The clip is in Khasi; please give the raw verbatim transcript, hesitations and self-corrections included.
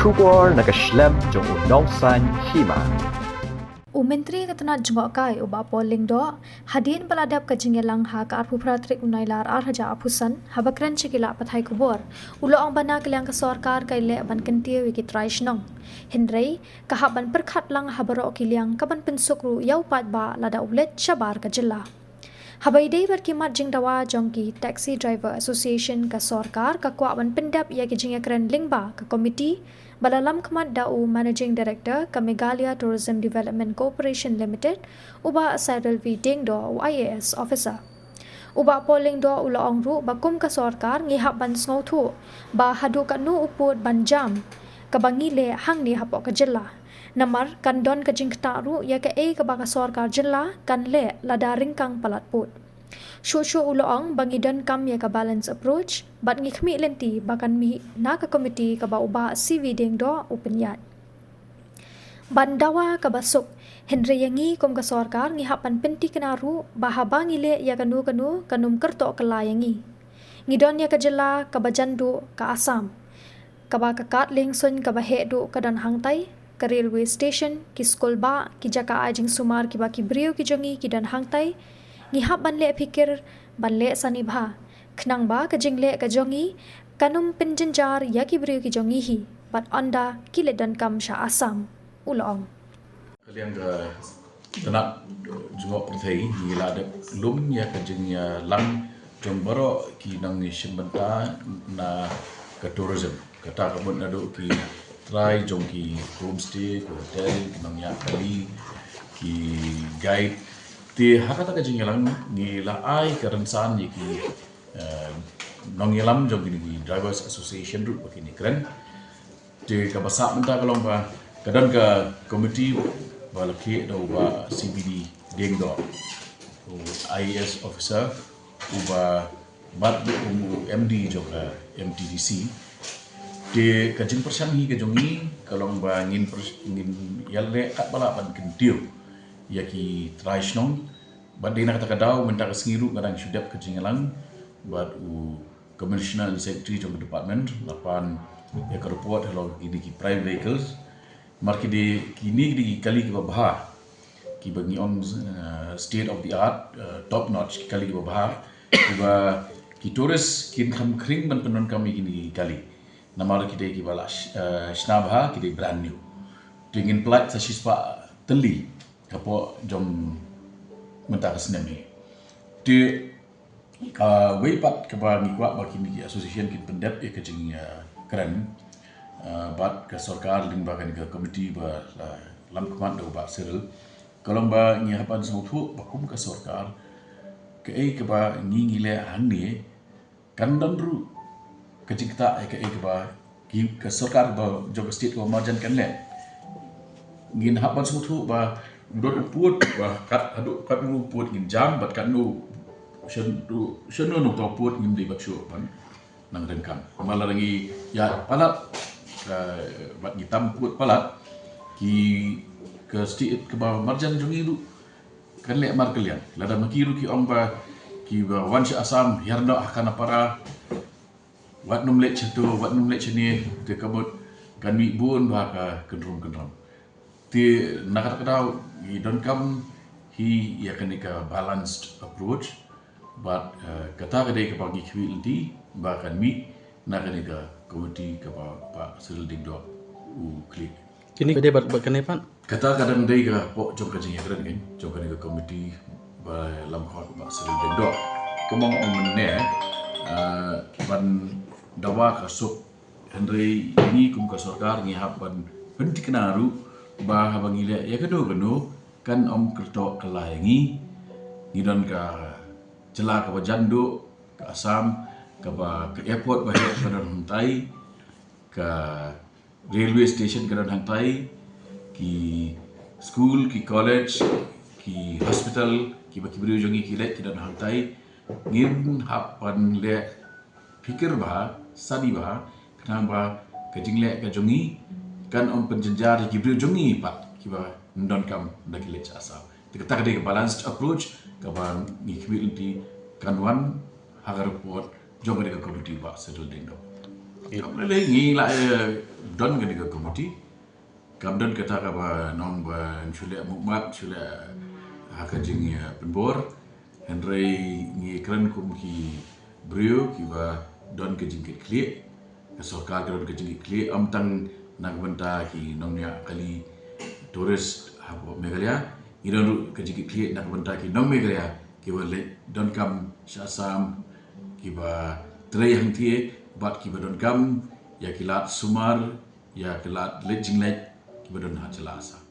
Khubor na ka shlem jong u nongsan hima. U Myntri ka tnat jngohkai u Bah Paul Lyngdoh, hadien ba la dep ka jingïalang ha ka arphew phra tarik u Nailar ar hajar arphew san, haba kren sha ki lad pathai khubor, u la ong ba na ka liang ka sorkar ka leh ban kyntiew ïa ki trai shnong. Hynrei ka hap ban pyrkhat lang ha baroh ki liang, ka ban pynsuk ruh ïa u paidbah lada u leit shabar ka jylla. Haba ïadei bad ki mat jingdawa jong ki Taxi Driver Association, ka sorkar ka kwah ban pyndep ïa ki jingïakren lyngba ka komiti ba la lam khmat da u Managing Director ka Meghalaya Tourism Development Corporation Limited, u Bah Cyril V Diengdoh, u I A S officer. U Bah Paul Lyngdoh u la ong ruh ba kum ka sorkar ngi hap ban sngewthuh ba haduh katno u pud ban jam kaba ngi leh hangne hapoh ka jylla. Namar kan don ka jingktah ruh ïa kaei kaba ka sorkar jylla kan leh lada ryngkang palat pud. Shuh shuh u la ong ba ngi donkam ïa ka balance approach, bad ngi khmih lynti ba kan mih na ka komiti kaba u Bah C V Diengdoh u pynïaid. Ban dawa kaba suk, hynrei ïa ngi kum ka sorkar ngi hap ban pynthikna ruh ba haba ngi leh ïa kano kano kan ym kyrtoh kylla ïa ngi. Ngi don ïa ka jylla kaba jan duh, ka Assam, kaba ka kad liengsuiñ kaba heh duh ka don hangtai, ka railway station, ki skul bah, ki jaka ai jingsumar kiba ki briew ki jong ngi ki don hangtai. Ngi hap ban leh phikir, ban leh sani bha, khnang ba ka jingleh ka jong ngi kan ym pynjynjar ïa ki briew ki jong ngi hi, bad ynda ki leit donkam sha Assam, u la ong. Ka liang ka tnat jngoh pyrthei, ngi la dep lum ïa ka jingïalang jong baroh ki nongïashim bynta na ka tourism. Kata ka mut naduh ki trai jong ki homestay, ki hotel, ki nongñiah kali, ki guide. Te ha kata ka jingïalang ngi la ai ka rynsan ïa ki, eh, nongïalam jong kine ki Drivers Association ruh ba kin ïakren. Te kaba sah mynta ka long ba ka don ka komiti ba la khlieh da u Bah C V D Diengdoh, u I A S officer, uba bat bad u M D jong ka M T D C. Te ka jingpyrshang hi ka jong ngi ka long ba ngin pyr-, ngin ïaleh katba lah ban kyntiew ïa ki trai shnong. Bad dei na kata ka daw mynta ka sngi ruh nga dang shu dep ka jingïalang bad u Commissioner and Secretary jong ka department, la pan ïa ka report halor kine ki prime vehicles. Namar ki dei, kine ki dei ki kali kiba bha, kiba ngi ong, eh, state of the art, eh, top notch, ki kali kiba bha, kiba ki tourist kin kham khring ban pyndonkam ïa kine ki kali. Namar ki dei kiba la sh-, eh, shna bha, ki dei brand new. Te ngin pyllait sa shispah tylli hapoh jong mynta ka snem hi. Te kawei pat kaba ngi kwah ba kine ki association kin pyndep ïa ka jing, eh, kren, eh, bad ka sorkar lyngba kane ka komiti ba la lam khmat da u Bah Cyril, ka long ba ngi hap ban sngewthuh ba kum ka sorkar, kaei kaba ngi ngi leh hangne kan don ruh ka jingktah ïa kaei kaba ki, ka sorkar ba jong ka state kaba marjan kan leh. Ngin hap ban sngewthuh ba don u pud, ba kat haduh katno u pud ngin jam, bad katno, shano, shano na uta u pud ngim dei ban shu ban nang ryngkang. Namar lada ngi ïa palat, eh, bad ngi tam pud palat, ki, ka state kaba marjan jong ngi ruh kan leh markylliang. Lada ma ki ruh ki ong ba kiba wan sha Assam hiar noh ha Khanapara, wat nym leit shato, wat nym leit shane, te ka mut kan mih bun bha ka kynrum kynram. Te na kata ka daw ngi donkam hi ïa kane ka balanced approach. Bad, eh, kata ka dei kaba ngi khmih lynti ba kan mih na kane ka komiti kaba Bah Cyril Diengdoh u khlieh. Kine ka dei bad, bad kane pat? Kata ka dang dei ka pok jong ka jingïakren kan, jong kane ka komiti ba lam khmat Bah Cyril Diengdoh. Kumba nga ong mynne, eh, ban dawa ka suk, hynrei ngi kum ka sorkar ngi hap ban pynthikna ruh ba haba ngi leh ïa kano kano kan ym kyrtoh kylla ïa ngi. Ngi don ka jylla kaba jan duh, ka Assam, kaba ka airport ba heh ka don hangtai, ka railway station ka don hangtai, ki school, ki college, ki hospital, kiba ki briew jong ngi ki leit ki don hangtai. Ngin hap ban leh phikir bha, sani bha, khnang ba ka jingleh ka jong ngi kan ym pynjynjar ïa ki briew jong ngi pat kiba ngi donkam da ki leit sha Assam. Te kata ka dei ka balanced approach kaba ngi khmih lynti kan wan ha ka report jong kane ka komiti Bah Cyril Diengdoh. Ngi la, eh, don kane ka komiti. Kam don kata kaba nong ban shu leh mukmat, shu leh ha ka jingpynbor. Hynrei ngi kren kum ki briew kiba don ka jingkitkhlieh. Ka sorkar ka don ka jingkitkhlieh, ym tang na ka bynta ki nongñiah kali tourist hapoh Meghalaya. Ngi don ruh ka jingkitkhlieh na ka bynta ki nong Meghalaya kiba leit donkam sha Assam, kiba trei hangthie bad kiba donkam ïa ki lad sumar, ïa ki lad leit jingleit kiba don ha jylla Assam.